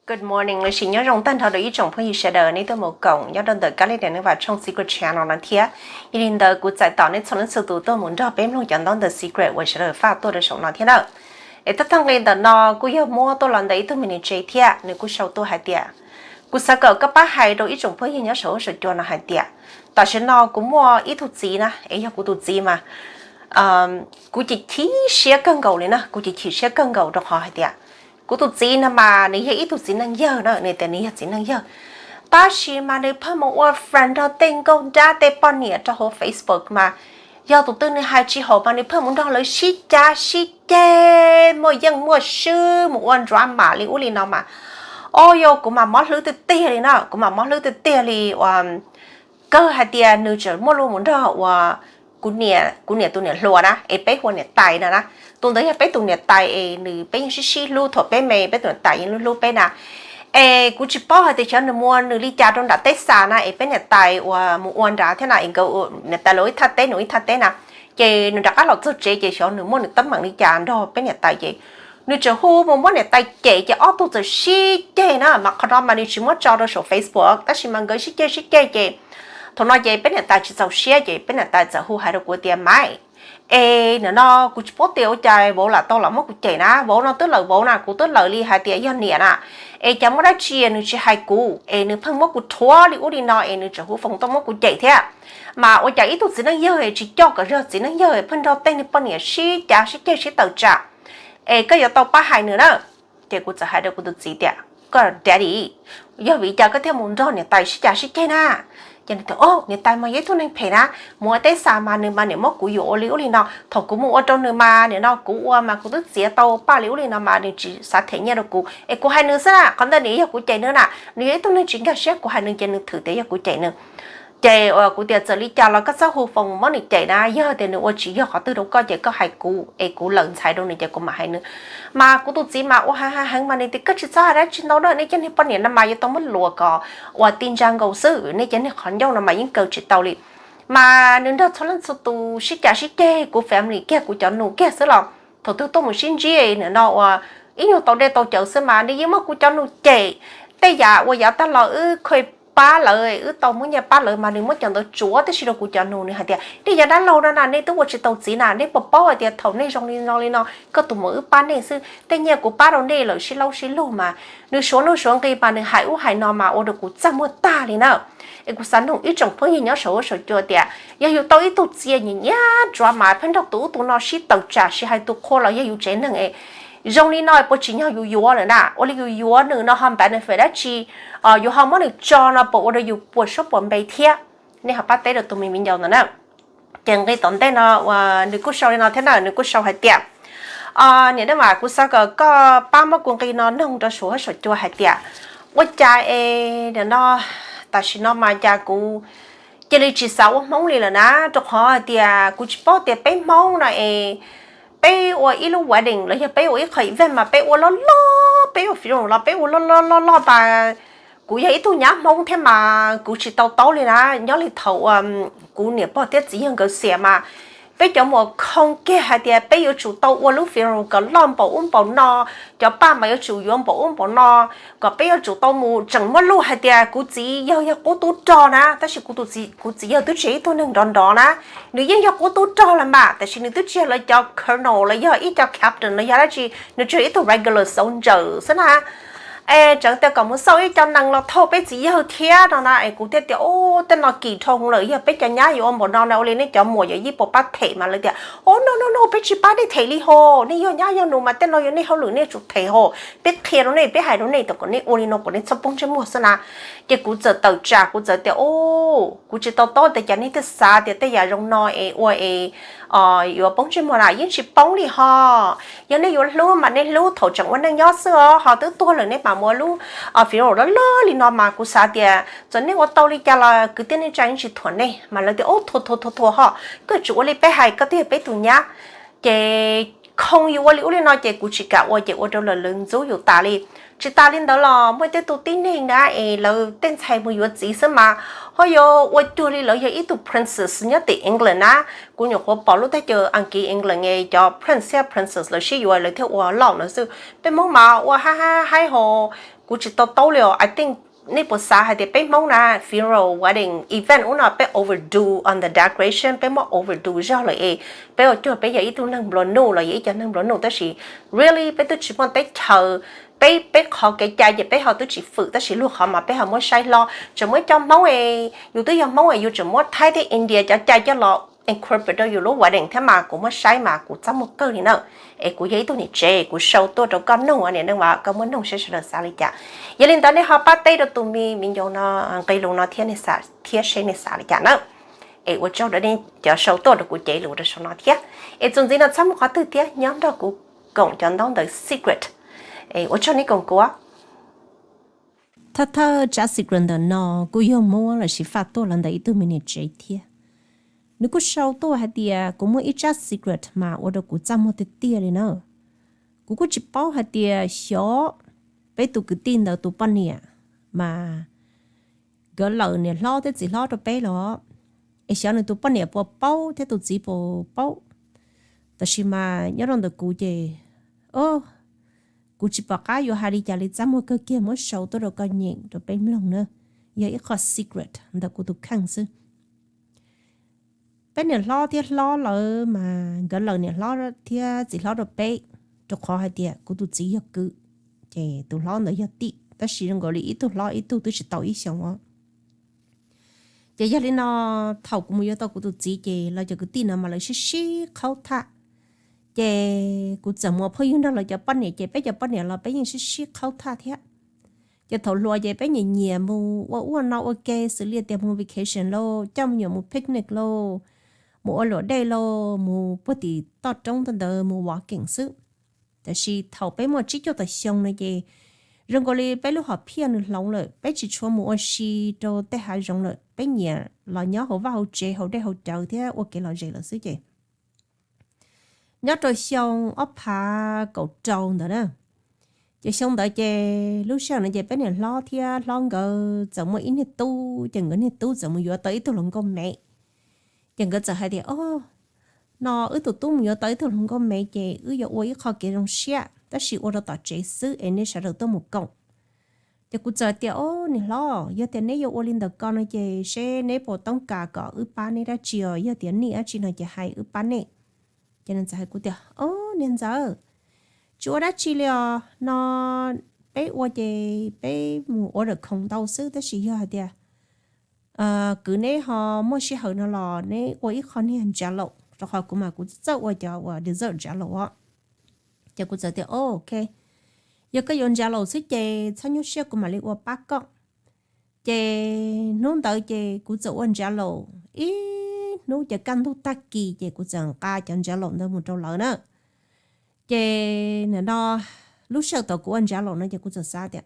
Good morning, los sis nyob zoo tag nrho rau ib tsoom phooj ywg sawv daws nej tuaj mus koom nyob rau ntawm Kab Lis Diam Neej Vam Tshooj Secret Channel no thiab. Yog li ntawd kuv txais tos nej txhua leej txhua tus tuaj mus nrog peb mloog cov ntaub ntawv secret uas sawv daws faj tuaj rau saum no thiab na. Es thawj thawj nqe ntawm no kuj yog muab tuaj los ntawm ib tug me niam tsev thiab, nws kuj sau tuaj hais tias, kuv xav kom koj pab hais rau ib tsoom phooj ywg nyob saum huab saum cua no hais tias, tam sim no kuv muaj ib tug txiv na, es yog kuv tus txiv mas kuv chim chim siab kawg nkaus li na, kuv chim chim siab kawg nkaus rau qhov hais tias kuv tus txiv no mas nws yog ib tug txiv neej yawg na, nws tias nws yog txiv neej yawg, tab sis mas nws pheej mus ua friend nrog tej nkauj nrab tej poj niam rau hauv Facebook mas yog tus twg nws hais tsis haum mas nws pheej mus nrog lawv sib cav sib ceg, muaj yeej muaj swb, mus ua drama li ub li no mas, o yog kuv mam mob hlwb tiag tiag li na, kuv mam mob hlwb tiag tiag li. Uas kawg hais tias nws tseem muaj lus mus nrog uas kuv niam, kuv niam tus niam hluas na, es peb hu ua niam tais no na. Tus ntawd yog peb tus niam tais es nws, peb yeej sib sib hlub thaum peb me, peb tus niam tais yeej hlub hlub peb na. Es kuv tsis paub hais tias xyov nws mus ua nws li cas rau nram teb xa na, es peb niam tais uas mus ua nrad thiab na, es nkawd niam tais los ib thaj teb, nws ib thaj teb na. Ces nws rov qab los txog tsev ces xyov nws muaj nws teeb meem li cas nrog peb niam tais ces nws tseem hu mus muab niam tais cem ces ob tug txawm sib ceg na, mas qhov no mas nws tsis muab tso rau saum Facebook tab sis mas nkawd sib ceg sib ceg ces thaum no ces peb niam tais tsis txaus siab ces peb niam tais txawm hu hais rau kuv tias, Maiv, es nim no kuv tsis paub tias ua cas vauv lam tau los muab kuv cem na, vauv no twb lawm vauv na, kuv twb lawm li hais tias yog niam na, es cas muaj dab tsi nws tsis hais kuv es nws pheej muab kuv rhuav li ub li no es nws tseem hu foos tuaj muab kuv cem thiab. Mas ua cas ib tug txiv neej yawg es tsis coj kom yog txiv neej yawg es pheej nrog tej niag poj niam sib cav sib ceg sib tawm tsam, es koj yuav tau pab hais nws na. Ces kuv txawm hais rau kuv tus txiv tias, Koj daddy, yog vim li cas koj thiaj mus nrog niam tais sib cav sib ceg na? Ces nws tias, O, niam tais mas yog ib tug neeg phem na, mus ua teb xa mas nws mas niam muab kuv yuam ua li ub li no, thaum kuv mus ua rau nws mas nim no kuv ua mas kuv twb txiav tau paj li ub li no mas nws tsis xav them nyiaj rau kuv es kuv hais nws xwb na, qhov ntawd nws yog kuv cem nws na, nws yog ib tug neeg tsis nkag siab, kuv hais nws ces nws thwm tias yog kuv cem nws. Ces kuv tias, Txawm li cas los koj txhob hu foos muab nws cem na, yog tias nws ua tsis yog qhov twg rau koj ces koj hais kuv es kuv lawm ntxhais rau nws ces kuv mam hais nws. Mas kuv tus txiv mas ua ha ha heev mas nws tias, Koj tsis txhob hais dab tsi ntau na, nej cov niag poj niam no mas yuav tau muab luas kom uas ti ntsa nkaus xwb, nej cov niag qhov ncauj no mas yeej kaw tsis tau li. Mas nws nrog txhua leej txhua tus sib cav sib ceg, kuv family kiag kuv cov nus kiag xwb los thaum twg tuaj mus sib ntsib nim no uas ib nyuag tau dej tau cawv xwb mas nws yeej muab kuv cov nus cem. Tej yam uas yav tag los wb kha pab lawv, wb tau muab nyiaj pab lawv mas nws muab cov ntawd tsuav tib si rau kuv cov nus, nws hais tias, Nej cov dab laug no na, nej twb ua tsis tau txiv na, nej puas paub hais tias thaum nej zoo li zoo li no koj tus muam wb pab nej xwb, tej nyiaj kuv pab rau nej lawm sib laub sib lug mas. Nws suav nuj suav nqi mas nws hais ub hais no mas ua rau kuv txaj muag tag li na. Es kuv xav nug ib tsoom phooj ywg nyob saum huab saum cua tias yog yus tau ib tug txiv nyiam nyiam drama mas pheej nrog tus ub tus no sib tawm tsam sib hais tus qhua los yog yus tsev neeg es zoo li no puas tsim nyog yus yuav lawm na? Ua li yus yuav nws no ho benefit dab tsi? Yus ho muab nws tso no puas ua rau yus puas suab puas npe thiab? Nej ho pab teb rau tus me viv ncaus ntawm na. Ces nqi tom ntej no uas nws kuj sau li no thiab na, nws kuj sau hais tias, Niam Neej Vam, kuv xav kom koj pab muab kuv nqi no noog rau saum huab saum cua hais tias ua cas es nim no tam sim no mas cas kuv cia li tsis xav ua Hmoob li lawm na, rau qhov hais tias kuv tsis paub tias peb Hmoob no es peb ua ib lub wedding los yog peb ua ib qho event mas peb ua loj loj, peb ua funeral los peb ua loj loj loj loj tas. Kuv yog ib tug nyab Hmoob thiab mas kuv tsis tau taub li na, nyob li thaum uas kuv niam pog thiab txiv yawg nkawd xiam mas peb cov muam khoo kiag hais tias peb yuav tsum tau ua lub funeral kom loj npaum ub npaum no, cov paj mas yuav tsum yuav npaum ub npaum no, kom peb yuav tsum tau mus, tseem muaj lus hais tias kuv txiv yawg yog qub tub rog na, tab sis kuv tus txiv, kuv txiv yawg twb tsis yog ib tug neeg nrov nrov na, nws yeej yog qub tub rog los mas tab sis nws twb tsis yog lawv cov colonel los yog ib co captain los yog dab tsi, nws tsuas yog ib tug regular soldier xwb na. Es tseev tias kom mus xauj ib co nees los thauj peb txiv yawg thiab no na, es kuv thiaj tias, Ub, tej no kim dhau lawm, yog peb cov nyab yuav ua npaum no na, ua li nej cov muam yuav yij puas pab them? Mas lawv tias, Ub, no no no, peb tsis pab nej them li ho, nej yog nyab yog nus mas tej no yog nej hauj lwm nej tsum them ho, peb qhia rau nej, peb hais rau nej kom nej ua li no kom nej txhob poob ntsej muag xwb na. Ces kuv txawm tawm tsam, kuv txawm tias, Ub, kuv tsis tau taub tias cas nej thiaj xav tias tej yam zoo no es ua es yuav poob ntsej muag na, yeej tsis poob li ho. Yog nej yuav hlub mas nej hlub thaum tseem ua neej nyob xwb os, ho twb tuag lawm nej mam mus ua lub funeral loj loj li no mas kuv xav tias txawm nej ua tau li cas los kwv tij neej tsa yeej tsis thuam nej. Mas lawv tias, Ub, thuam thuam thuam thuam ho, koj tsum ua li peb hais, koj twb yog peb tus nyab. Ces khoo yus ua li ub li no ces kuv tsis kam ua ces ua rau lawv, lawv ntxub yus tas li. Tsis tas li ntawd los muaj tej tug tib neeg na es lawv tej ntxhais mus yuav txiv xwb mas ho yuav ua cuag li lawv yog ib tug princess nyob tim England na. Kuv nyuam qhuav pom lub teb chaws Askiv, England es cov prince thiab princess lawv sib yuav lawv thiaj ua loj lawm xwb. Peb Hmoob mas ua ha ha haib ho, Kuv tsis to taub li os. I think nej puas xav hais tias peb Hmoob na, funeral, wedding, event ub no peb overdo on the decoration, peb muab overdo zog lawm es peb ua cuag peb yog ib tug neeg nplua nuj los yog ib cov neeg nplua nuj, tab sis really peb twb tsis muaj teb chaws. Peb, peb qhov kev cai ces peb ho twb tsis fwm, tab sis luag qhov mas peb ho muab saib hlob. Tseem muaj ib co Hmoob es yus twb yog Hmoob es yus tseem muab Thaib thiab India cov cai coj los incorporate rau yus lub wedding thiab mas kuv muab saib mas kuv txaj muag kawg li na. Es kuv yog ib tug niam tsev, kuv show tuaj rau koj noog, niam neej Vam, koj muab noog saib sawv daws xav li cas. Yog li ntawd nej ho pab teb rau tus me, me nyuam no nqe lus no thiab, nej xav thiab seb nej xav li cas na. Es ua tsaug rau nej cov show tuaj rau kuv cev lus rau saum no thiab. Es txuas ntxiv no txhob mus qhov twg thiab, nyob nrog kuv koom cov ntaub ntawv secret. Es ua tsaug nej koom kuv. Thawj thawj tsab secret ntawm no kuj yog muab los sis faj tuaj los ntawm ib tug me niam tsev thiab. Nws kuj sau tuaj hais tias kuv muaj ib tsab secret mas ua rau kuv txaj muag tiag tiag li na. Kuv kuj tsis paub hais tias xyov peb tus kwv tij ntawd tus poj niam mas nkawd lawm niam hlob thiab txiv hlob rau peb los, es xyov nws tus poj niam puas paub thiab tus txiv puas paub. Tab sis mas nyob rau ntawm kuv ces, o, kuv tsis pom qab yuav hais li cas li, txaj muag kawg kiag, muab sau tuaj rau koj nyeem rau peb mloog na. Yog ib qho secret ntawm kuv tus kheej xwb. Peb niam hlob thiab hlob lawv mas nkawd lawm niam hlob thiab txiv hlob rau peb, rau qhov hais tias kuv tus txiv yog kwv, ces tus hlob ntawd yog tij, tab sis zoo nkaus li ib tug hlob ib tug twb tsis tau ib xyoos os. Ces yog li no, thaum kuv mus yuav tau kuv tus txiv ces lawv cov kwv tij no mas lawv sib sib qhaub thaj. Ces kuv txawm mus ua phooj ywg nrog lawv cov poj niam, ces peb cov poj niam los peb yeej sib sib qhaub thaj thiab. Ces thaum hluas ces peb nyiam nyiam mus ua ub ua no ua ke, xws li tias mus vacation lauj, coj me nyuam mus picnic lauj, mus ua luam dej lauj, mus puag tim toj roob ntawd mus walking xwb. Tab sis thaum peb muaj tsib cuaj tawm xyoo no ces zoo nkaus li peb lub hom phiaj nws hloov lawm, peb tsis tshua mus ua si rau tej hav zoov lawm, peb nyiam los nyob hauv vaj hauv tsev, hauv dej hauv cawv thiab ua kev lom zem lawm xwb ces nyob rau xyoo ob phav kaum rau ntawd na. Ces xyoo ntawd ces lub sij hawm no ces peb niam hlob thiab hlob nkawd txawm muaj ib niag tub, ces nkawd niag tub txawm mus yuav tau ib tug hluas nkauj me. Ces nkawd txawm hais tias, o, no wb tus tub mus yuav tau ib tug hluas nkauj me ces wb yuav ua ib qho kev zoo siab, tab sis ua rau tom tsev xwb es nej sawv daws tuaj mus koom. Ces kuv txawm tias, o, niam hlob, yog tias neb yuav ua li ntawd ko no ces seb neb puas toob kas kom wb pab neb dab tsi os, yog tias nej dab tsi no ces hais wb pab nej. Ces nws txawm hais kuv tias, o, niam ntxawm, tsis ua dab tsi li os, no peb ua ces peb mus ua dawm khoom ntau xwb, tab sis yog hais tias kwv neb ho muaj sij hawm no los neb ua ib qho niag ntsav laum, rau qhov kuv mas kuv txawj ua cov uas dessert ntsav laum os. Ces kuv txawm tias, o, ok, yog koj yuav ntsav laum xwb ces txhob nyuaj siab, kuv mam li ua pab koj. Ces hnub ntawd ces kuv txawm ua ntsav laum ib hnub, ces kaj ntug tag kis ces kuv txawm nqa cov ntsav laum ntawd mus rau lawv na. Ces nim no lub sij hawm thaum kuv ua ntsav laum no ces kuv txawm xav tias,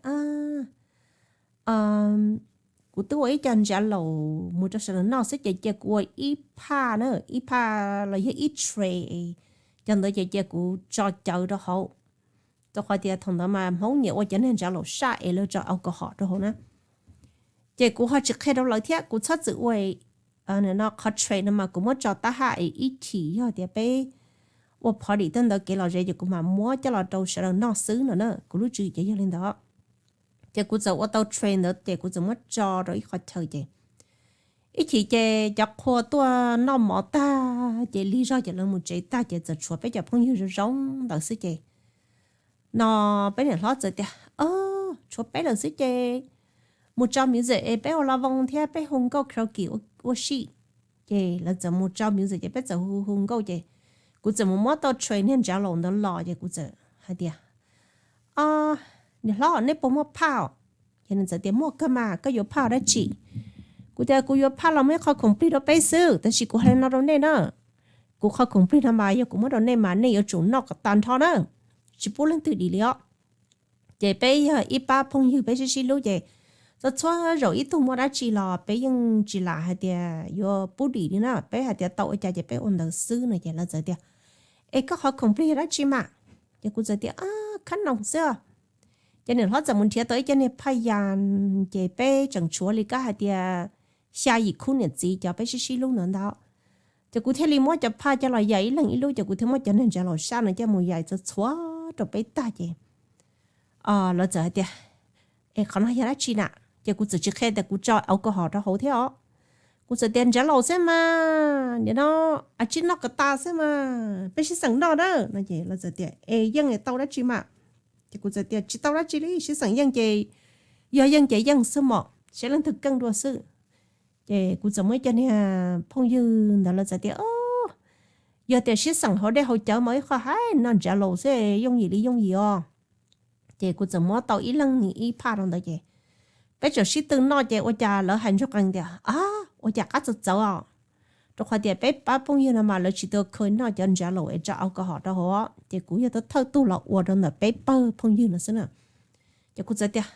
kuv twb ua ib co ntsav laum mus rau sawv daws noj xwb ces cia kuv ua ib phaj na, ib phaj los yog ib tray, cov ntawd ces cia kuv tso cawv rau hauv. Rau qhov tias thaum ntawd mas Hmoob nyiam ua cov niag ntsav laum saj es lawv tso alcohol rau hauv na. Ces kuv ho tsis qhia rau lawv thiab, kuv txhob txwm ua no, qhov tray no mas kuv muab tso tab haj es ib chim yog tias peb ua party tej ntawd kev lom zem ces kuv mam muab coj los rau sawv daws noj xwb no na, kuv lub tswv yim ces yog li ntawd. Ces kuv txawm ua tau tray ntawd ces kuv txawm muab tso rau ib qho chaw ces ib chim ces cov qhua tuaj noj mov tag ces lig zog ces lawv mus tsev tag ces txawm tshuav peb cov phooj ywg zoo zoo ntawd xwb ces no peb niam hlob txawm tias, o, tshuav peb lawm xwb ces mus tso music es peb ua la voos thiab peb hu nkauj karaoke ua si. Ces lawv txawm mus tso music ces peb txawm hu hu nkauj ces kuv txawm mus muab tau tray niag ntsav laum ntawd los ces kuv txawm hais tias, o, niam hlob, neb puas muaj phaj? Ces nws txawm tias, muaj kawg mas, koj yuav phaj dab tsi? Kuv tias kuv yuav phaj los muaj ib qho khoom plig rau peb xwb, tab sis kuv hais li no rau nej na, kuv qho khoom plig no mas yog kuv muab rau nej mas nej yuav tsum noj kom tag nrho na, tsis pub leej twg dim li os. Ces peb yog ib pab phooj ywg peb sib sib hlub ces txhua txhua zaum ib tug muaj dab tsi los peb yeej tsis lam hais tias yuav pub dim li na, peb hais tias tau ua cas ces peb ua ntawd xwb no ces lawv txawm tias, es koj qhov khoom plig yog dab tsi mas? Ces kuv txawm tias, khab noom xwb. Ces niam hlob txawm mus nrhiav tau ib co niag phaj yas, ces peb tseem tshuav li kab hais tias xya yim khub niam txiv cov peb sib sib hlub ntawd ntag. Ces kuv thiaj li muab cov phaj coj los yais ib leeg ib lub ces kuv thiaj muab cov niag ntsav laum saj no coj mus yais txhua txhua rau peb tag ces lawv txawm hais tias, Qhov no yog dab tsi na? Ces kuv txawm tsis qhia tias kuv tso au ka hom rau hauv thiab os. Kuv txawm tias ntsaj laus xwb mas, nim no a tsib noj ko tas xwb mas, peb sib xeem noj na no. Ces lawv txawm tias es yeej tau dab tsi mas? Ces kuv txawm tias tsis tau dab tsi li, sib xeem yeej ces yog yeej ces yeej xwb mos, saib leej twg keej dua xwb. Ces kuv txawm muab ib co niag phooj ywg ntawd lawv txawm tias o, yog tias sib xeem hauv dej hauv cawv mas ib qho hais noj ntsaj laus xwb, yooj yim li yooj yim os. Ces kuv txawm muab tau ib leeg ib phaj rau ntawd ces peb txawm sib tw noj ces ua cas lawv hais ntsoog qees tias a, ua cas qab txawv txawv os. Rau qhov tias peb pab phooj ywg no mas lawv tsis tau kheev noj cov ntsaj laus es tso au ka hom rau hauv, ces kuv yog thawj tug los ua rau ntawm peb pawg phooj ywg no xwb na. Ces kuv txawm tias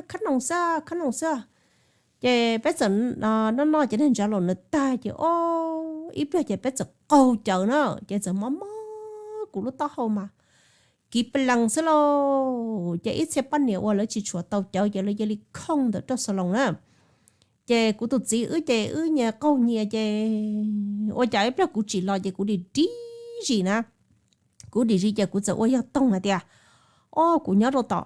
khab noos xwb, khab noos xwb. Ces peb txawm noj noj cov niag ntsaj laus ntawd tag ces o, ib pliag ces peb txawm qaug cawv na, ces txawm mob mob kuv lub taub hau mas kiv pes lees xwb lauj. Ces ib txhia poj niam uas lawv tsis tshua tau cawv ces lawv cia li khooj ntawm raj xas loos na. Ces kuv tus txiv wb ces wb nyias qaug nyias ces ua cas ib pliag kuv tsim los ces kuv dim dim zis na. Kuv dim zis ces kuv txawm ua yog toog hais tias o, kuv nyob rau tom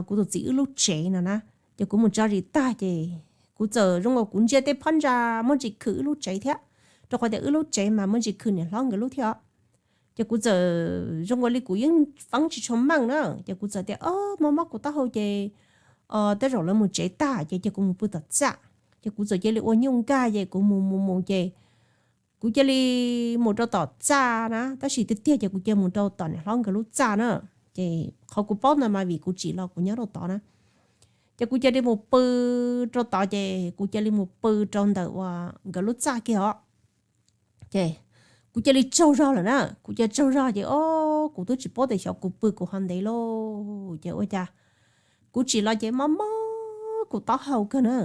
kuv tus txiv wb lub tsev no na. Ces kuv mus tso zis tag ces kuv txawm zoo nkaus kuv ntsia tej phab ntsa muaj ntsis khw wb lub tsev thiab, rau qhov tias wb lub tsev mas muaj ntsis khw niam hlob nkawd lub thiab. Ces kuv txawm zoo nkaus li kuv yeej feeb tsis tshua meej na, ces kuv txawm tias o, mob mob kuv taub hau ces tej zaum lawv mus tsev tag ces cia kuv mus pw tom txaj. Ces kuv txawm cia li ua nyuj nkag ces kuv mus mus mus ces kuv cia li mus rau tom txaj na, tab sis tiag tiag ces kuv cia mus rau tom niam hlob nkawd lub txaj na. Ces qhov kuv paub ntawd mas vim kuv tsim los kuv nyob rau tod na. Ces kuv cia li mus pw rau tod ces kuv cia li mus pw rau ntawm uas nkawd lub txaj kiag os. Ces kuv cia li tsaug zog lawm na, kuv cia li tsaug zog ces o, kuv twb tsis paub tias xyov kuv pw kuv ho ntev lauj. Ces ua cas kuv tsim los ces mob mob kuv taub hau kawg na.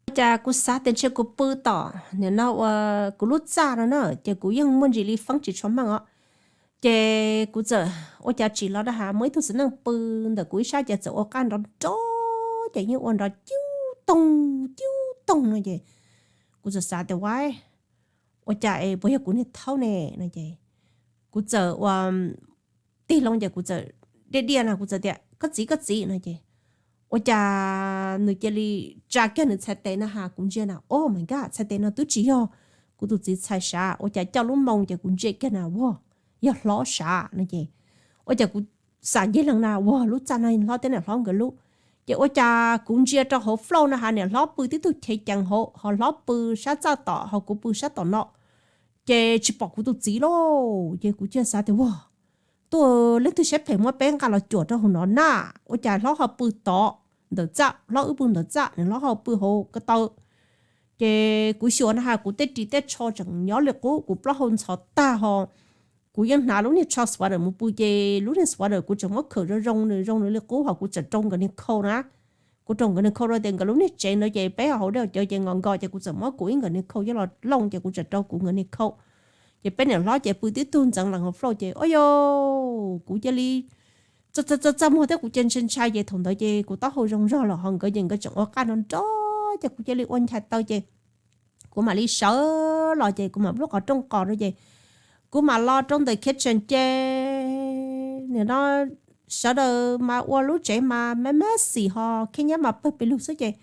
Ua cas kuv xav tias ntshe kuv pw tom nim no uas kuv lub txaj no na, ces kuv yeej muaj ntsis li feeb tsis tshua meej os. Ces kuv txawm ua cas tsim los da has muaj ib tug txiv neej pw ntawm kuv ib sab ces txawm ua qaj nrov nrov ces yeej ua nrov cub toog cub toog no ces kuv txawm xav tias a, ua cas es puas yog kuv niag thaub ne no ces kuv txawm ua tig loo ces kuv txawm diaj diaj no kuv txawm tias koj txiv koj txiv no ces ua cas nws cia li tsa kiag nws txhais tes no has kuv ntsia na, o mas nkaj txhais tes no twb tsis yog kuv tus txiv txhais sav, ua cas coj lub moo ces kuv ntsia kiag na, vag, yog hlob sav no ces ua cas kuv xam ncig leeg na, vag, lub txaj no hlob thiab niam hlob nkawd lub. Ces ua cas kuv ntsia rau hauv floor no has niam hlob pw tib tug chev cees hauv, ho hlob pw sab txaj tom, ho kuv pw sab tom no, ces tsis pom kuv tus txiv lauj. Ces kuv cia li xav tias vag, tuaj leej twg siab phem muab peb nqa los cuam rau hauv no na, ua cas hlob ho pw tod ntawm txaj, hlob wb pw ntawm txaj, niam hlob ho pw hauv ko taw. Ces kuv xyuas no has kuv tej ris tej tsho tseem nyob li qub, kuv plaub hau ntxhov tag ho kuv yeej hnav lub niag tsho sweater mus pw ces lub niag sweater kuv tseem muab khawm zoo zoo nws zoo nws li qub ho kuv txawm rau nkawd niag khau na. Kuv rau nkawd niag khau rau tias nkawd lub niag tsev ntawd ces peb hauv dej cawv ces nkos nkos ces kuv txawm muab kuv ib nkawd niag khau coj los looj ces kuv txawm rau kuv nkawd niag khau. Ces peb niam hlob ces pw tib tug ntxeev lees hauv floor ces o yau, kuv cia li txaj txaj txaj muag thiab kuv cia li ntshai ntshai ces thaum ntawd ces kuv taub hau zoo zog los ho nkawd ces nkawd tseem ua qaj nrov nrov ces kuv cia li ua nchais taw ces kuv mam li sawv los ces kuv mam lub qhov rooj qos rau ces kuv mam los rau ntawm kitchen ces nim no sawv daws mas ua lub tsev mas me me xim ho khib nyiab mas pawg pes lug xwb ces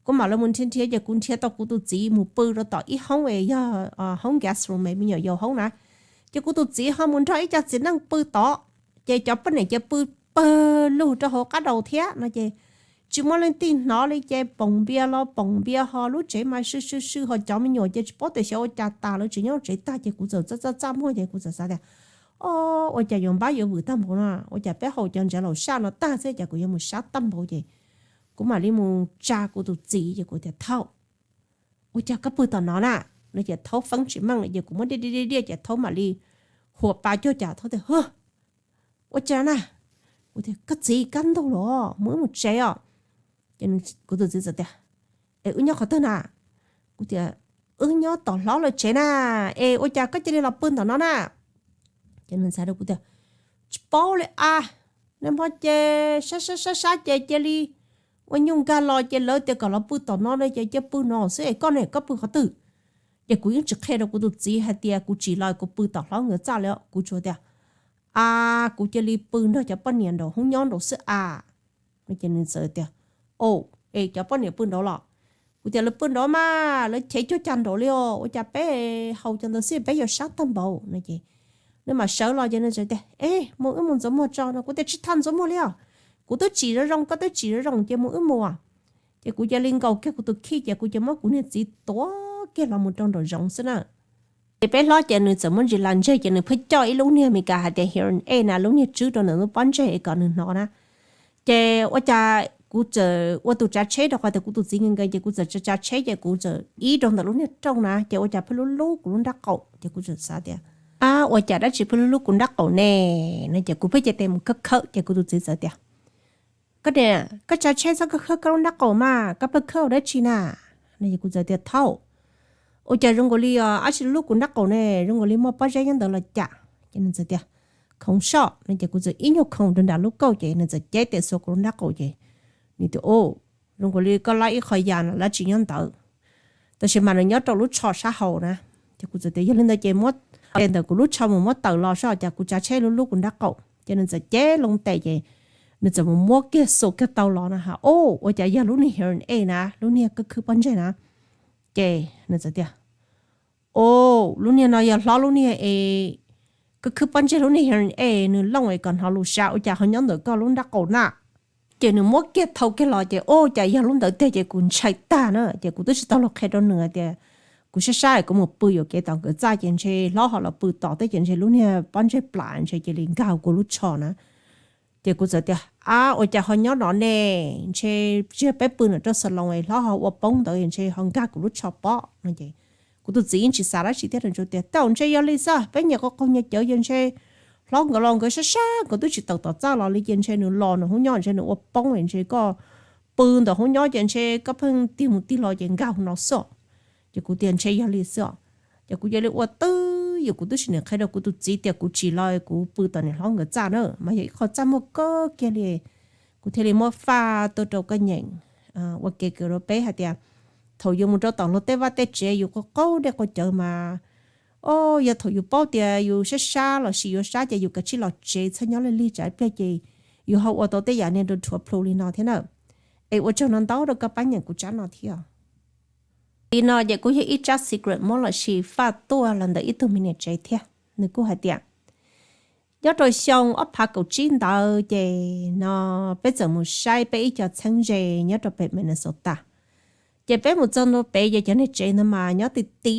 kuv mam li mus nrhiav nrhiav ces kuv nrhiav tau kuv tus txiv mus pw rau tom ib hoob es yog hoob guest room me nyuam yaus hoob na. Ces kuv tus txiv ho mus nrog ib co txiv neej pw tod, ces cov poj niam ces pw pawg lug rau hauv qab daus thiab no ces tsis muaj leej twg hnov li ces poom npias los poom npias ho lub tsev mas sw sw sw ho cov me nyuam ces tsis paub tias xyov ua cas tas lawv tseem nyob tsev tag ces kuv txawm txaj txaj txaj muag ces kuv txawm xav tias o, ua cas yuav npab yuav vwm tag npaum no, ua cas peb haus cov ntsav laus saj no tag xwb cas kuv yuav mus sab tag npaum ces kuv mam li mus tsa kuv tus txiv ces kuv tias thaum, ua cas koj pw tom no na? No ces thaub feeb tsis meej li ces kuv muab diaj diaj diaj diaj ces thaub mam li huam pa cuag cas thaub tias ua cas na? Kuv tias koj txiv kab ntug los mus wb mus tsev os. Ces kuv tus txiv txawm tias es wb nyob qhov twg na? Kuv tias wb nyob tom hlob lawv tsev na, es ua cas koj cia li los pw ntawm no na? Ces nws ntxhais rau kuv tias tsis paub li a, nag hmo ces sab sab sab sab ces cia li ua nyuj nkag los ces lawv tias kom los pw tom no no ces cia pw no xwb es koj ne koj pw qhov twg? Ces kuv yeej tsis qhia rau kuv tus txiv hais tias kuv tsim los kuv pw tom hlob nkawd txaj li, kuv tsuas tias a, kuv cia li pw nrog cov poj niam nraum hoob nyob nraum xwb a. Ces nws txawm tias Au, es cov poj niam pw nraud los? Kuv tias lawv pw nraud mas, lawv chev cuag cas nraud li os, ua cas peb haus cov ntawd xwb peb yuav sab tag npaum no ces nws mam sawv los ces nws txawm tias, E, mus wb mus ntxuav muag tso no. Kuv tias, Tsis tau ntxuav muag li os, kuv twb tsim zoo zoo, koj twb tsim zoo zoo ces mus wb mus. Ces kuv cia li nkaus kiag kuv tus khij ces kuv cia muab kuv niag txiv tuav kiag los mus rau nraum zoov xwb na. Ces peb hlob ces nws txawm muab ntsis las ntseg ces nws pheej coj ib lub niag Meskas hais tias hearing aid na, lub niag tswb rau ntawm lub pob ntseg es kom nws hnov na. Ces ua cas kuv txawm ua tus tsav tsheb rau qhov tias kuv tus txiv nkees nkees ces kuv txawm tsav tsav tsheb ces kuv txawm ib rau ntawm lub niag rooj na ces ua cas pheej lub lub kuv lub nrab qaum ces kuv txawm xav tias, Ab, ua cas dab tsi pheej lub lub kuv nrab qaum ne? No ces kuv pheej cia tes mus khawb khawb ces kuv tus txiv txawm tias, Koj niam, koj tsav tsheb txhob khawb khawb koj lub nrab qaum mas, koj pheej khawb ua dab tsi na? No ces kuv txawm tias, Thaum ua cas zoo nkaus li os, dab tsi lub lub kuv nrab qaum ne, zoo nkaus li muaj pob zeb nyob ntawd los cas? Ces nws txawm tias, Khoov soj no ces kuv txawm ib nyuag khoov rau nram lub kauj ces nws txawm cev tes xuas kuv lub nrab qaum ces nws tias, Au, zoo nkaus li koj lab ib qho yas no dab tsi nyob ntawd, tab sis mas nws nyob rau lub tsho sab hauv na. Ces kuv txawm tias, Yog li ntawd ces muab tes ntawm kuv lub tsho mus muab tawm los soj, cas kuv tsav tsheb lub lub kuv nrab qaum. Ces nws txawm cev loo tes ces nws txawm mus muab kiag xuas kiag tau los na ha, Au, ua cas yog lub niag hearing aid na, lub niag khawb khwb pob ntseg na. Ces nws txawm tias, Au, lub niag no yog hlob lub niag es khawb khwb pob ntseg lub niag hearing aid, nws looj es kom hnov lus sab, ua cas ho nyob ntawm koj lub nrab qaum na? Ces nws muab kiag thau kiag los ces, Au, cas yog lub ntawd tiag. Ces kuv ntshai tag na ces kuv twb tsis tau los qhia rau nws tias kuv sab sab es kuv mus pw yuam kev tom nkawd txaj ces ntshe hlob ho los pw tom tej ces ntshe lub niag pob ntseg plam ntshe cia li nkag kuv lub tsho na. Ces kuv txawm tias, Ab, ua cas ho nyob no ne? Ntshe tsis yog peb pw no rau xas loos es hlob ho ua poob ntawd ntshe ho nkag kuv lub tsho pob no ces kuv tus txiv yeej tsis xav dab tsi thiab, nws tsuas tias, Tau, ntshe yog li xwb, peb nyias qaug qaug nyias cawv ces ntshe hlob nkawd los nkawd sab sab, nkawd twb tsis tawm tom txaj los li ces ntshe nws los nws hub nyob ntshe nws ua poob es ntshe koj pw ntawm hub nyob ces ntshe koj pheej tig mus tig los ces nkag no xwb. Ces kuv tias, Ntshe yog li xwb os. Ces kuv cia li ua twj ywm, kuv twb tsis niam qhia rau kuv tus txiv tias kuv tsim los kuv pw tom niam hlob nkawd txaj na, mas yog ib qho txaj muag kawg kiag li. Kuv thiaj li muab faj tuaj rau koj nyeem ua kev kawm rau peb hais tias thaum yus mus rau tom luag tej vaj tej tsev yus qaug qaug dej qaug cawv mas, o, yog thaum yus paub tias yus sab sab los sis yuav sab ces yus kav tsij los tsev, txhob nyob lig lig tsam ib pliag ces yus ho ua tau tej yam niag rau rhuav plhu li no thiab na. Es ua tsaug no ntau rau koj pab nyeem kuv tsab no thiab. Li no ces kuj yog ib tsab secret muab los sis faj tuaj los ntawm ib tug me niam tsev thiab. Nws kuj hais tias nyob rau xyoo ob phav kaum tsib ntawd ces no peb txawm mus saib peb ib co txheeb ze nyob rau pem Minnesota. Ces peb mus txog ntua pem ces cov niag tsev ntawd mas nyob ti ti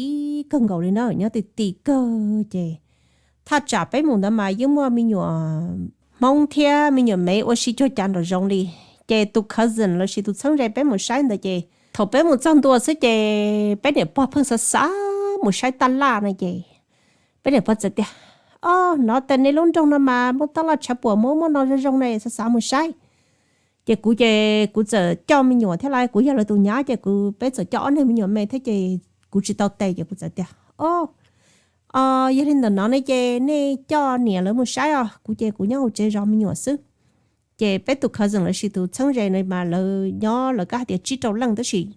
kawg nkaus li na, nyob ti ti kawg ces thaj tsam peb mus ntawd mas yeej muaj me nyuam Hmoob thiab me nyuam Mev ua si cuag cas nraum zoov li. Ces tus cousin los sis tus txheeb ze peb mus saib ntawd ces thaum peb mus txog ntua xwb ces peb niam pog pheej xav xav mus saib taj laj no ces peb niam pog txawm tias, O, hnov tias nej lub nroog no mas muaj taj laj tshav puam muaj muaj no zoo zoo ne, xav xav mus saib. Ces kuv ces kuv txawm coj me nyuam thiab lauj, kuv yog lawv tus nyab ces kuv, peb txawm coj ob niag me nyuam me thiab ces kuv tsis tau tes ces kuv txawm tias, O, yog li ntawm no ne ces nej coj niam lawv mus saib os, kuv ces kuv nyob hauv tsev zov me nyuam xwb. Ces peb tus cousin los sis tus txheeb ze no mas lawv nyob lawv kab hais tias tsib rau leej tab sis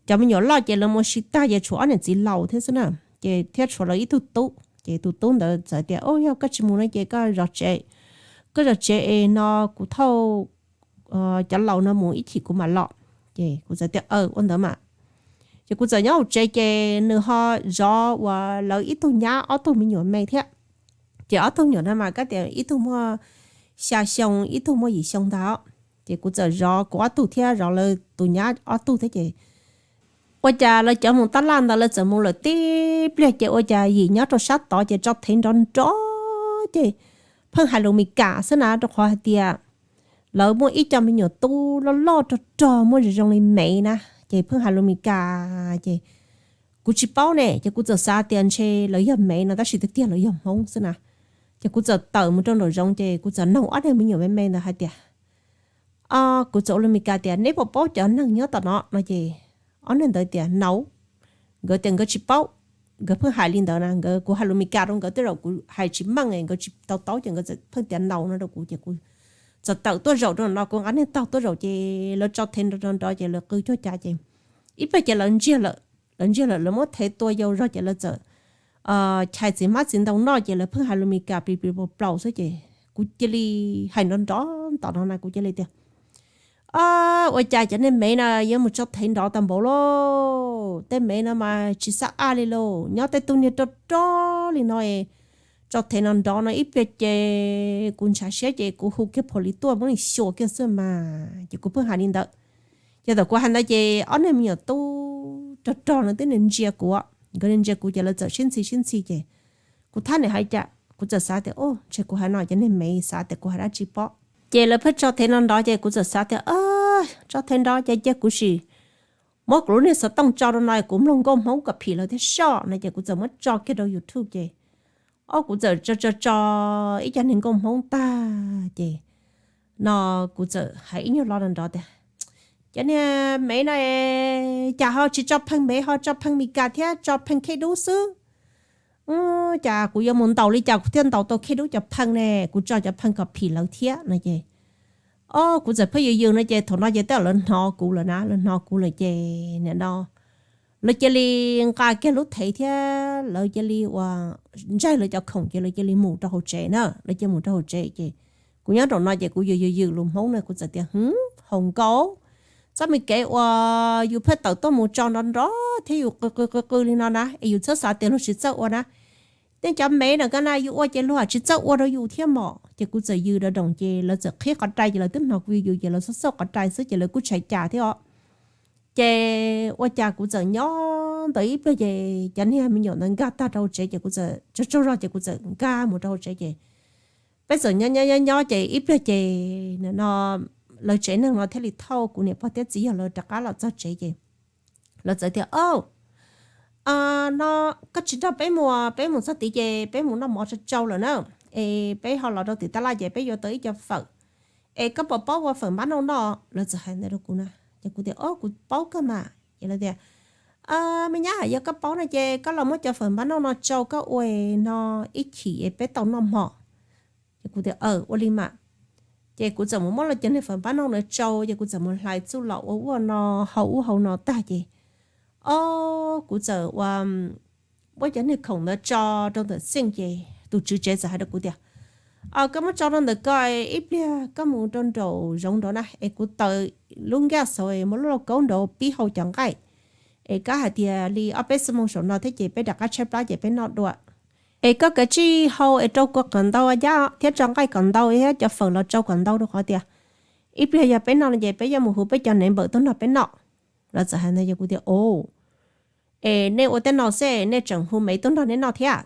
cov me nyuam loj ces lawv mus ua si tag ces tshuav ob niam txiv laus thiab xwb na, ces thiab tshuav lawv ib tug tub. Ces tus tub ntawd txawm tias, O, yog koj tsis mus no ces koj zov tsev, koj zov tsev es no kuv thauj cov laus no mus ib chim kuv mam los. Ces kuv txawm tias, Aw, ua ntawd mas. Ces kuv txawm nyob hauv tsev ces nws ho zov uas lawv ib tug nyab ob tug me nyuam me thiab. Ces ob tug me nyuam no mas kab tias ib tug muaj xya xyoo ib tug muaj yim xyoo ntag. Ces kuv txawm zov kuv ob tug thiab zov lawv tus nyab ob tug thiab ces ua cas lawv cov mus taj laj ntawd lawv txawm mus lawm tib pliag ces ua cas yim nyob rau sab tod ces tso thev nrov nrov ces pheej hais lus Meskas xwb na, rau qhov hais tias lawv muaj ib co me nyuam tub loj loj rog rog muaj zoo zoo li Mev na, ces pheej hais lus Meskas ces kuv tsis paub ne, ces kuv txawm xav tias ntshe lawv yog Mev no tab sis tiag tiag lawv yog Hmoob xwb na. Ces kuv txawm tawm mus rau nraum zoov ces kuv txawm noog ob niag me nyuam me me ntawd hais tias, O, kuv txawm ua lus Meskas tias, Neb puas paub cov neeg nyob tom no no? Ces ob niag ntawd tias, No. Nkawd tias nkawd tsis paub, nkawd pheej hais li ntawd na, nkawd, kuv hais lus Meskas rau nkawd tej zaum kuv hais tsis meej nkawd tsis tau taub ces nkawd txawm pheej tias No no rau kuv ces kuv txawm tawm tuaj zaum rau no, kuv nqa niag taug tuaj zaum ces lawv tso thev nrov nrov ces lawv qw cuag cas ces ib pliag ces lawv ntsiag lawm, lawv ntsiag lawm lawv muab thev tua yau zog ces lawv txawm chais txiv hmab txiv ntoo noj ces lawv pheej hais lus Meskas plis plis plaus plaus xwb ces kuv cia li hais nrov nrov tom no na, kuv cia li tias, Ob, ua cas cov niag mev no yuav mus tso thev nrov tag npaum lauj? Tej mev no mas tsis xab ab li lauj, nyob tej tug niag rog rog li no, tso thev no nrov no ib pliag ces kuv ntshav siab ces kuv hu kiag phom li tuaj muab nws xyuas kiag xwb mas. Ces kuv pheej hais li ntawd. Ces thaum kuv hais ntawd ces ob niag me nyuam tub rog rog no twb ntsia kuv, nkawd ntsia kuv ces lawv txawm sib ntxhi sib ntxhi ces kuv thab niam hais cas kuv txawm xav tias, ntshe kuv hais no cov niag mev xav tias kuv hais dab tsi pob. Ces lawv pheej tso thev no nrov ces kuv txawm xav tias, tso thev nrov ces cia kuv sim muab kuv lub niag xov tooj tso rau no kuv mloog nkauj Hmoob kom phim lawv thiab soj no ces kuv txawm muab tso kiag rau YouTube ces, ob, kuv txawm tso tso tso ib co niag nkauj Hmoob tag ces no kuv txawm hais ib nyuag lo no nrov tias, cov niag mev no cas ho tsis tso pheej mev ho tso pheej Mis Kas thiab tso pheej Khej Dub xwb. Cas kuv yuav mus ntaus li cas kuv thiaj ntaus tau Khej Dub cov pheej ne, kuv tso cov pheej kom phim lawv thiab no ces, ob, kuv txawm pheej yws yws no ces thaum no ces tej zaum lawv hnov kuv lawm na, lawv hnov kuv lawm ces nim no lawv cia li nqa kiag lub thev thiab lawv cia li ua ntsaig lawv cov khoom ces lawv cia li mus rau hauv tsev na, lawv cia li mus rau hauv tsev ces kuv nyob nraum no ces kuv yws yws yws lus Hmoob na kuv txawm tias, hauv nkaus txoj me kev uas yus pheej tawm tuaj mus tso nrov nrov thiab yus qw qw qw qw li no na es yus txhob xav tias luag tsis txawj ua na. Tej cov mev no ka na yus ua ces luag tsis txawj ua rau yus thiab mom. Ces kuv txawm yws rau nraum ces lawv txawm qhib qhov rai ces lawv twb hnov kuv yws yws ces lawv xauj xauj qhov rai xwb ces lawv kuj tsis hais cas thiab os. Ces ua cas kuv txawm nyob ntawd ib pliag ces cov niag me nyuam ntawd nkag tag rau hauv tsev ces kuv txawm tsaug tsaug zog ces kuv txawm nkag mus rau hauv tsev ces peb txawm nyob nyob nyob nyob ces ib pliag ces nim no lawv tsev neeg no thiaj li thauj kuv niam pog thiab txiv yawg lawv rov qab los txog tsev ces lawv txawm tias, o, no koj tsis nrog peb mus, peb mus txog tid ces peb mus noj mov tsau tsau lawm na, es peb ho los rau tim tab laj ces peb yuav tau ib co fawm, es koj puas paub ua fawm npab nauj noj? Lawv txawm hais ntawd rau kuv na. Ces kuv tias, o, kuv paub kawg mas. Ces lawv tias, me nyab, yog koj paub no ces koj los muab cov fawm npab nauj no tsau koj ua no ib chim es peb tau noj hmo. Ces kuv tias, ua li mas. Ces kuv txawm mus muab lawv cov niag fawm npab nauj ntawd tsau ces kuv txawm mus hlais txuj lom ua ub no, hau ub hau no tag ces, o, kuv txawm ua muab cov niag khoom ntawd tso rau ntawm xeej ces tus tswv tsev txawm hais rau kuv tias, o, koj muab tso rau ntawm ko, ib pliag koj mus rau nraum zoov nraud na es kuv taws lub nkaj xauv muab lub lauj kaub nraud pib hau cov nqaij, es koj hais tias li ob peb xuab moos saum no thiab ces peb rov qab tshaib plab ces peb noj dua. Es koj kav tsij hau es rau kua kom ntau thiab tso nqaij kom ntau thiab cov fawm los tsau kom ntau rau qhov tias ib pliag yog peb noj no ces peb yuav mus hu peb cov neighbor tuaj nrog peb noj. Lawv txawm hais ntawd ces kuv tias, o, es nej ua tej no xwb nej tseem hu Mev tuaj nrog nej noj thiab?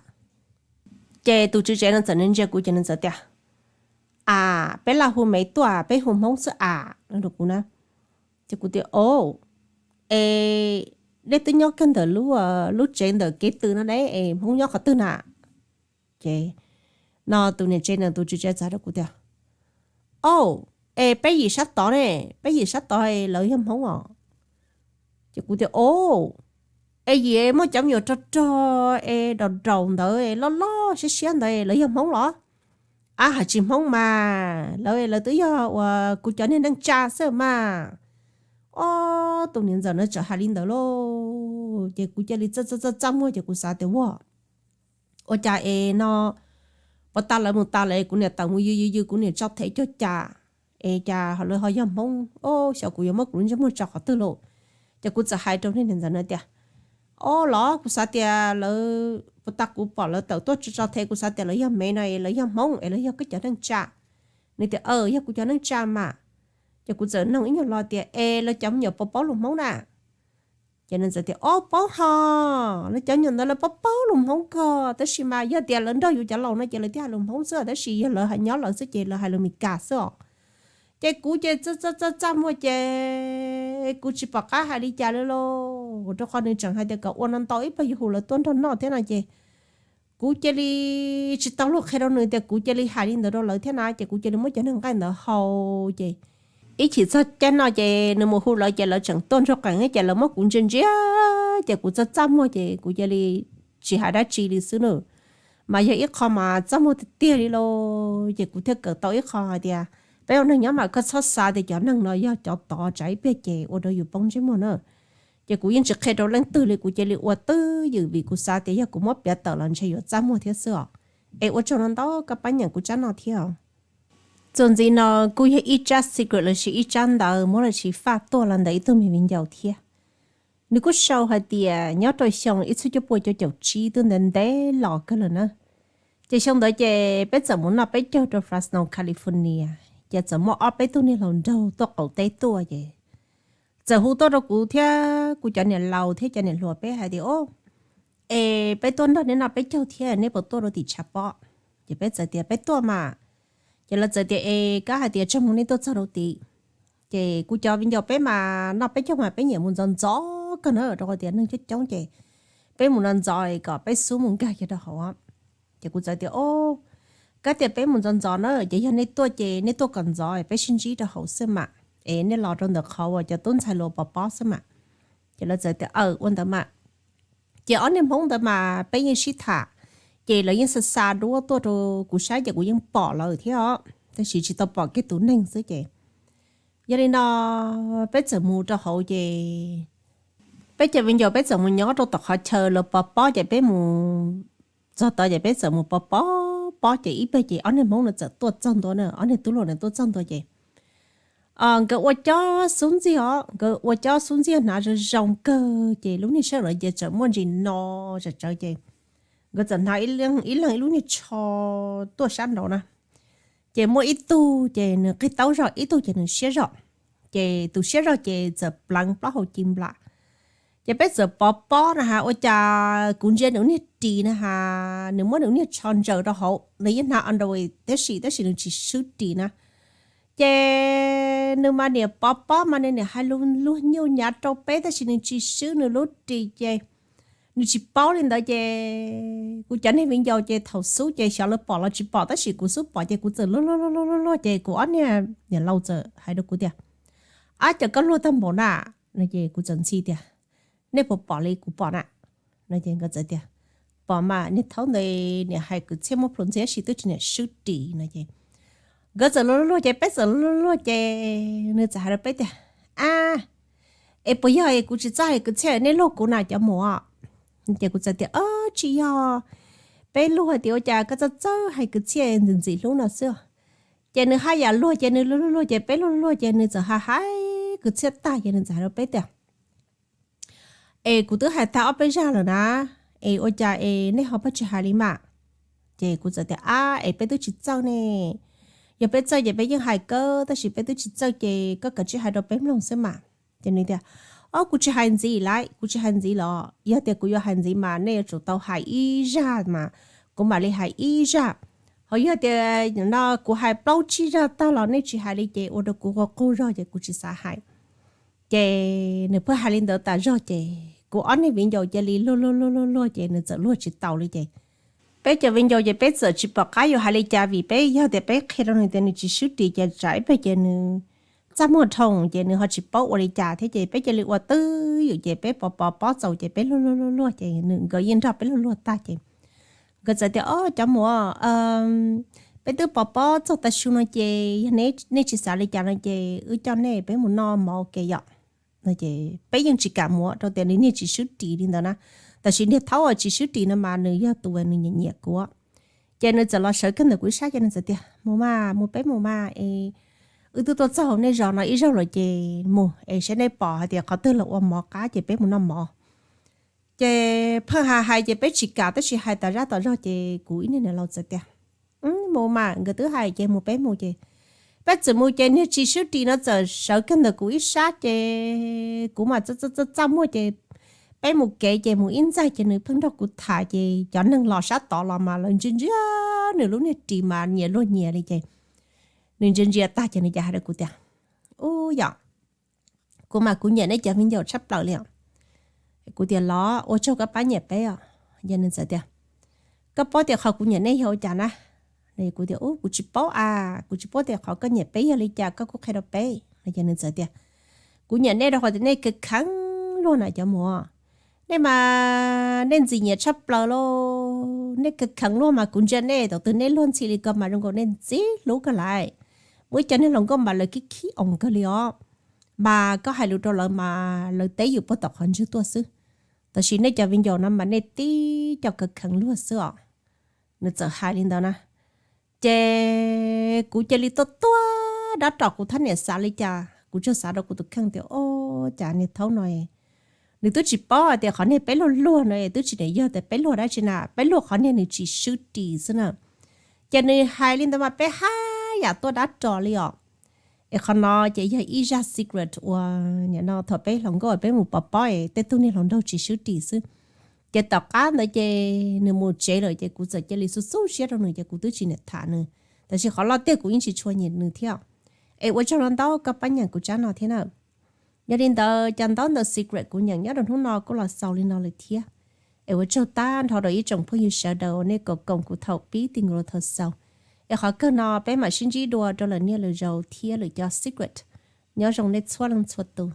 Ces tus tswv tsev no txawm ntsia kuv ces nws txawm tias, a, peb laj hu Mev tuaj, peb hu Hmoob xwb a, no rau kuv na. Ces kuv tias, o, es nej twb nyob kiag ntawm lub tsev ntawm kev tw no ne es Hmoob nyob qhov twg na? Ces no tus niam tsev no tus tswv tsev txawm hais rau kuv tias, o, es peb yim sab tod ne, peb yim sab tod lawv yog Hmoob os. Ces kuv tias, o, es yim muaj cov me nyuam rog rog es daum daum ntawd loj loj siab siab ntawd lawv yog Hmoob los? Ab, hais tsis Hmoob mas, lawv, lawv twb yog uas kuv cov niag neej tsa xwb mas. O, tus niam ntxawm no txawm hais li ntawd lauj, ces kuv cia li txaj txaj txaj muag ces kuv xav tias, ua, ua cas es no puas tas lawv mus tas lawm kuv niam tawm mus yws yws yws kuv niam tso thev cuag cas, es cas lawv ho yog Hmoob, o, xyov kuv yuav muab kuv lub ntsej muag tso qhov twg lauj. Ces kuv txawm hais rau niag niam ntxawm no tias, o, los kuv xav tias lawv puas tas kuv pom lawv tawm tuaj tso tso thev kuv xav tias lawv yog Mev no es lawv yog Hmoob es lawv yog koj cov neej tsa. Nws tias, aw, yog kuv cov neej tsa mas. Ces kuv txawm noog ib nyuag lo tias, es lawv cov me nyuam puas paub lus Hmoob na? Ces nws txawm tias, o, paub ho, lawv cov me nyuam ntawd lawv paub paub lus Hmoob kawg, tab sis mas yog tias lawv nrog yus cov laus no ces lawv thiaj hais lus Hmoob xwb, tab sis yog lawv hais nyob lawv xwb ces lawv hais lus Mis Kas xwb os. Ces kuv ces txaj txaj txaj muag ces kuv tsis pom qab hais li cas li lauj, rau qhov nws tseem hais tias kom ua no ntau ib pliag yus hu lawv tuaj nrog noj thiab no ces kuv cia li tsis tau luag qhia rau nws tias kuv cia li hais li ntawd rau lawv thiab na, ces kuv cia li muab cov niag nqaij ntawd hau ces ib chim txog caij noj ces nws mus hu lawv ces lawv tseem tuaj ntsuag qees ces lawv muab kuv ntsia ntsia ces kuv txaj txaj muag ces kuv cia li tsis hais dab tsi li xwb na. Mas yog ib qho mas txaj muag tiag tiag li lauj, ces kuv thiaj kawm tau ib qho hais tias peb ua neeg nyob mas koj txhob xav tias cov neeg no yog cov tod tsam ib pliag ces ua rau yus poob ntsej muag na. Ces kuv yeej tsis qhia rau leej twg li, kuv cia li ua twj ywm vim kuv xav tias yog kuv muab piav tawm los ntshe yuav txaj muag thiab xwb os. Es ua tsaug ntau ntau koj pab nyeem kuv tsab no thiab os. Txuas ntxiv no kuj yog ib tsab secret los sis ib tsab ntawv muab los sis faj tuaj los ntawm ib tug me viv ncaus thiab. Nws kuj sau hais tias nyob rau xyoo ib txhiab cuaj puas cuaj caum tsib twb ntev ntev los kawg lawm na. Ces xyoo ntawd ces peb txawm mus noj peb caug rau Fresno, California, ces txawm muaj ob peb tug niag hluas nraug tuaj qaum teb tuaj ces txawm hu tuaj rau kuv thiab kuv cov niam laus thiab cov niam hluas peb hais tias, o, es peb tuaj nrog neb noj peb caug thiab, neb puas tuaj rau tim tshav pob? Ces peb txawm tias peb tuaj mas. Ces lawv txawm tias es kab hais tias txog mus nej tuaj txog rau tid. Ces kuv cov viv ncaus peb mas noj peb caug mas peb nyiam mus ntxov ntxov kawg na, rau qhov tias neeg coob coob ces peb mus no ntxov kom peb xub mus nkag kiag rau hauv. Ces kuv txawm tias, o, kab tias peb mus ntxov ntxov na ces yog nej tuaj ces nej tuaj kom ntxov peb sib ntsib rau hauv xwb mas, es nej los rau ntawm qhov uas cov tub ntxhais luas pov pob xwb mas. Ces lawv txawm tias aw ua ntawd mas. Ces ob niag Hmoob ntawd mas peb yeej sib tham, ces lawv yeej xa xa duab tuaj rau kuv saib ces kuv yeej pom lawv thiab os, tab sis tsis tau pom kiag tus neeg xwb ces. Yog li no peb txawm mus rau hauv ces peb cov viv ncaus peb txawm mus nyob rau tom qhov chaw lawv pov pob ces peb mus txog tod ces peb txawm mus pov pob pob ces ib pliag ces ob niag Hmoob no txawm tuaj txog ntua na, ob niag tub hluas no tuaj txog ntua ces nkawd ua cov xub ntiag os, nkawd ua cov xub ntiag hnav zoo zoo kawg ces lub niag sab nraud ces txawm muaj ntsis no tsawv tsawv ces nkawd txawm hnav ib leeg ib lub niag tsho tuaj sab nraud na. Ces muaj ib tug ces nws qig taub zog, ib tug ces nws siab zog. Ces tus siab zog ces txawm pleev plaub hau ci nplam. Ces peb txawm pov pob na has ua cas kuv ntsia nws lub niag ris na has, nws muab nws lub niag tsho ntsaws rau hauv, nws yeej hnav underwear tab sis tab sis nws tsis swb ris na. Ces nws mas niam pov pob mas nws niam hais luag nyuj nyav rau peb tab sis nws tsis swb nws lub ris ces nws tsis paub li ntawd ces kuv cov niag viv ncaus ces thaum xub ces xyov lawv pom los tsis pom tab sis kuv xub pom ces kuv txawm luag luag luag luag luag ces kuv ob niag niam laus txawm hais rau kuv tias, ab, cas koj luag tag npaum na? No ces kuv txawm ntxhi tias, nej puas pom li kuv pom na? No ces nkawd txawm tias, pom mas, niag thaub ntawd niam hais kwv txhiaj muab plhu ntxhi tab sis twb tsis niam swb ris no ces nkawd txawm luag luag luag ces peb txawm luag luag luag ces nws txawm hais rau peb tias, ab, es puas yog kuv tsis txawj hais kwv txhiaj nej luag kuv na cov muam? Ces kuv txawm tias, o, tsis yog, peb luag hais tias ua cas koj txawj txawj hais kwv txhiaj ntxim ntxim hlub no xwb. Ces nws haj yam luag ces nws luag luag luag ces peb luag luag luag ces nws txawm hais hais kwv txhiaj tag ces nws txawm hais rau peb tias, es kuv twb hais tag ob peb zaj lawm na, es ua cas es nej ho pheej tsis hais li mas? Ces kuv txawm tias, ab, es peb twb tsis txawj ne, yog peb txawj ces peb yeej hais kawg tab sis peb twb tsis txawj ces koj kav tsij hais rau peb mloog xwb mas. Ces nws tias, o, kuv tsis hais ntxiv lawm, kuv tsis hais ntxiv los yog tias kuv yuav hais ntxiv mas nej yuav tsum tau hais ib zaj mas kuv mam li hais ib zaj. Ho yog tias no kuv hais plaub tsib zaj tag los nej tsis hais li ces ua rau kuv quaj quaj zog ces kuv tsis xav hais. Ces nws pheej hais li ntawd tas zog ces kuv ob niag viv ncaus cia li luag luag luag luag luag ces nws txawm luag tsis taus li ces peb cov viv ncaus ces peb txawm tsis pom qab yuav hais li cas vim peb yog tias peb qhia rau nws tias nws tsis swb ris ces tsam ib pliag ces nws txaj muag dhau ces nws ho tsis paub ua li cas thiab ces peb cia li ua twj ywm ces peb pov pov pob txaus ces peb luag luag luag luag ces nws nkawd yeej nrog peb luag luag tag ces nkawd txawm tias, o, cov muam, peb twb pov pob txaus tas su no ces yog nej tsis xav li cas no ces wb coj nej peb mus noj mov ua ke yom. Peb yeej tsis kam muav rau tias nws niag tsis swb ris li ntawd na, tab sis niag thaub uas tsis swb ris no mas nws yog tus uas nws nyiam nyiam kuv. Ces nws txawm los sawv kiag ntawm kuv ib sab ces nws txawm tias, mus mas, mus peb mus mas es wb twb tuaj txog hauv nej zos no ib zaug lawm ces mus es saib nej pom hais tias qhov twg los ua mov qab ces peb mus noj mov. Ces pheej hais hais ces peb tsis kam tab sis hais tas zaj tas zog ces kuv ib niag niam laus txawm tias, mus mas, nkawd twb hais ces mus peb mus ces peb txawm mus ces niag tsis swb ris no txawm sawv kiag ntawm kuv ib sab ces kuv mas txaj txaj muag ces peb mus kev ces mus ib ntxaig ces nws pheej nrog kuv tham ces cov neeg los sab tod los mas lawv ntsia ntsia nws lub niag ris mas nyias luag nyias li ces nws ntsia ntsia tag ces nws cas hais rau kuv tias, ub yom, kuv mas kuv nyiam nej cov viv ncaus tshaj plaws li os. Kuv tias los ua tsaug koj pab nyiam peb os. Ces nws txawm tias, koj paub tias qhov kuv nyiam nej yog ua cas na? Kuv tias, ub, kuv tsis paub a, kuv tsis paub tias qhov koj nyiam peb yog li cas koj kuj qhia rau peb. Ces nws txawm tias, kuv nyiam nej rau qhov tias nej kheev kheev luag na cov muam. Nej mas nej ntxim nyiam tshaj plaws lauj, nej kheev kheev luag mas kuv ntsia nej thaum twg nej luag ntxhi li ko mas zoo nkaus nej ntxim hlub kawg lawm. Muaj ib co niag hluas nkauj mas lawv khib khib oos kawg li os, mas koj hais lus rau lawv mas lawv teb yus puag tom qhov ntswg tuaj xwb, tab sis nej cov viv ncaus no mas nej tib co kheev kheev luag xwb os. Nws txawm hais li ntawd na. Ces kuv cia li tuaj tuaj dab rom, kuv thiaj niam xav li cas, kuv tsuas xav rau kuv tus kheej tias, o, cas niag thaub no nws twb tsis paub hais tias qhov niag peb luag luag no twb tsis niam yog tias peb luag dab tsi na, peb luag qhov niag nws tsis swb ris xwb na. Ces nws hais li ntawd mas peb haj yam tuaj dab rom li os. Es qhov no ces yog ib zaj secret uas nim no thaum peb hluas nkauj peb mus pov pob es tej tug niag hluas nraug tsis swb ris xwb. Ces tom qab ntawd ces nws mus tsev lawm ces kuv txawm cia li xub xub siab rau nws ces kuv twb tsis niam tham nws. Tab sis qhov loj tiag kuv yeej tsis tshua nyiam nws thiab. Es ua tsaug ntau koj pab nyeem kuv tsab no thiab na. Yog li ntawd cov ntaub ntawv secret kuv nyeem nyob rau hnub no kuj los xaus li no lawm thiab. Es ua tsaug tag nrho rau ib tsoom phooj ywg sawv daws uas nej koom koom kuv thaum pib txij nkaus rau thaum xaus. Es qhov kawg no peb mam sib ntsib dua rau lwm niaj lwm zaus thiab lwm cov secret. Nyob zoo nej txhua leej txhua tus.